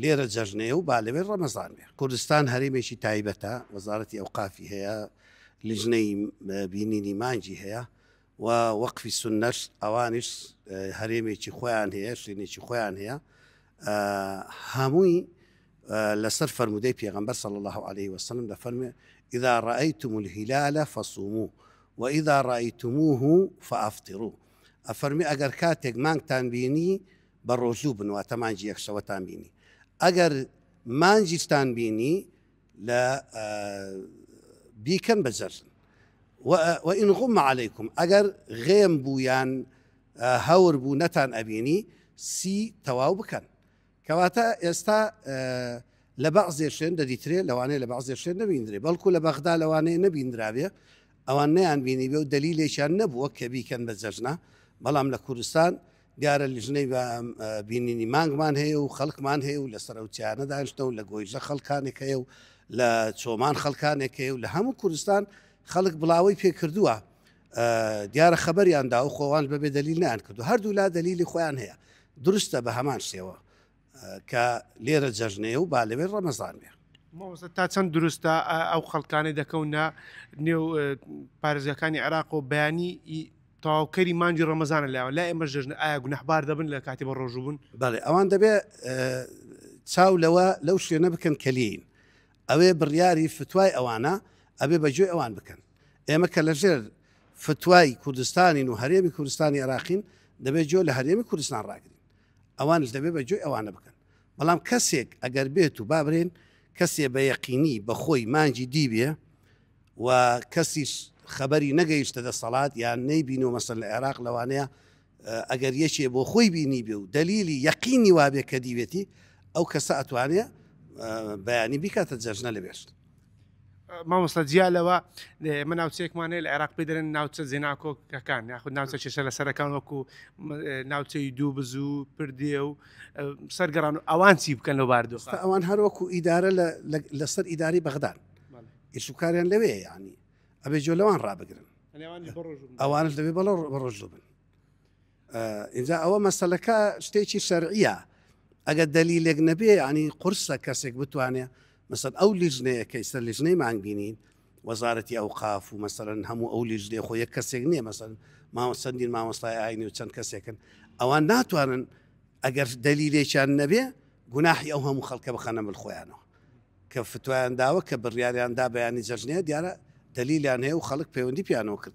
لێرە جەژنەیە و با لەوێ ڕەمەزان بێ. کوردستان هەرێمێکی تایبەتە، وەزارەتی ئەوقافی هەیە، لیژنەی بینینی مانگی هەیە و وەقفی سوننەش ئەوانیش هەرێمێکی خۆیان هەیە، شوێنێکی خۆیان هەیە. هەمووی لەسەر فەرموودەی پێغەمبەر صلی الله علیه وسلم دەفەرموێ اذا رأیتم الهلال فصوموا واذا رأیتموه فافطروا ئەفەرموێ ئەگەر کاتێک مانگتان بینی بە ڕۆژوو بن واتە مانگی یەک شەوەتان بینی ئەگەر مانگیشتان بینی لە بیکەن بە جەژن وإن غم علیکم ئەگەر غێم بوو یان هەور بوو نەتان ئەبینی سی تەواو بکەن کەواتە ئێستا لە بەعزێ شوێن دەدیترێ لەوانەیە لە بەعزێ شوێن نەبیندرێ بەڵکو لە بەغدا لەوانەیە نەبیندرابێ ئەوان نەیان بینیبێ و دەلیلێکیان نەبووە کە بیکەن بە جەژنە بەڵام لە کوردستان دیارە لیژنەی بینینی مانگمان هەیە و خەڵکمان هەیە و لەسەر ئەو چیانە دانیشتە و لە گۆیژە خەڵکانێک هەیە و لە چۆمان خەڵکانێک هەیە و لە هەموو کوردستان خەڵک بڵاوەی پێکردووە دیارە خەبەریان دا و خۆوان بەبێ دەلیل نیان کردو هەردوو لا دەلیلی خۆیان هەیە دروستە بە هەمان شێوە کە لێرە جەژنەیە و با لەوێ ڕەمەزان بێ. مامۆستا تا چەند دروستە ئەو خەڵکانەی دەکەونە نێو پارێزگاکانی عێراق و بەیانی تەواوکەری مانگی ڕەمەزانە لایەوە لای ئێمە جەژنە ئایا گوناحبار دەبن لە کاتی بە ڕۆژوو بوون؟ بەڵێ ئەوان دەبێ چاو لەوە لەو شوێنە بکەن کە لێین ئەوێ بڕیاری فتوای ئەوانە ئەبێ بە گوێی ئەوان بکەن ئێمە کە لەژێر فتوای کوردستانین و هەرێمی کوردستانی عێراقین دەبێت گوێ لە هەرێمی کوردستان ڕاگرین ئەوانش دەبێت بە گوێی ئەوانە بکەن بەڵام کەسێک ئەگەر بێت و با برێن کەسێ بە یەقینی بە خۆی مانگی دیبێ و کەسیش خەبەری نەگەیشتە دەسەڵات یان نەیبینی و مەسەن لە عێراق لەوانەیە ئەگەر یەکێ بۆ خۆی بینی بێ و دەلیلی یەقینی وابێ کە دیوێتی ئەو کەسە ئەتوانێ بەیانی بیکاتە جەژنە لە بێشت. مامۆستا جیا لەوە ئێمە ناوچەیەکمان هەیە لە عێراق پێی دەڵێن ناوچە جێناکۆکەکان یاخود ناوچە کێشە لەسەرەکان وەکو ناوچەی دووبز و پردێ و سەرگەڕان و ئەوان چی بکەن لەو باردۆخە ئەوان هەر وەکو ئیدارە لەسەر ئیداری بەغدان ئیش و کاریان لەوێ یعنی ئەبێ جۆ لەوان ڕابگرن ئەوانش دەبێ بەڵە بەڕۆژوو بن اینجا ئەوە مەسەلەکە شتێکی شەرعیە ئەگەر دەلیلێک نەبێ ینی قورسە کەسێک بتوانێ مەسەن ئەو لیژنەیە کە ئیستا لیژنەی مانگ بینین وەزارەتی ئەوقاف و مەسەرەن هەموو ئەو لیژنەیە خۆ یەک کەسێک نییە مەسەن ماوە چەندین مامۆستای ئاینی و چەند کەسێکن ئەوان ناتوانن ئەگەر دەلیلێکیان نەبێ گوناحی ئەو هەموو خەڵکە بخەنە مل خۆیانەوە کە فتوایان داوە کە بڕیاریان دا بەیانی جەژنەیە دیارە دەلیلیان هەیە و خەڵک پەیوەندی پیانەوە کردووە.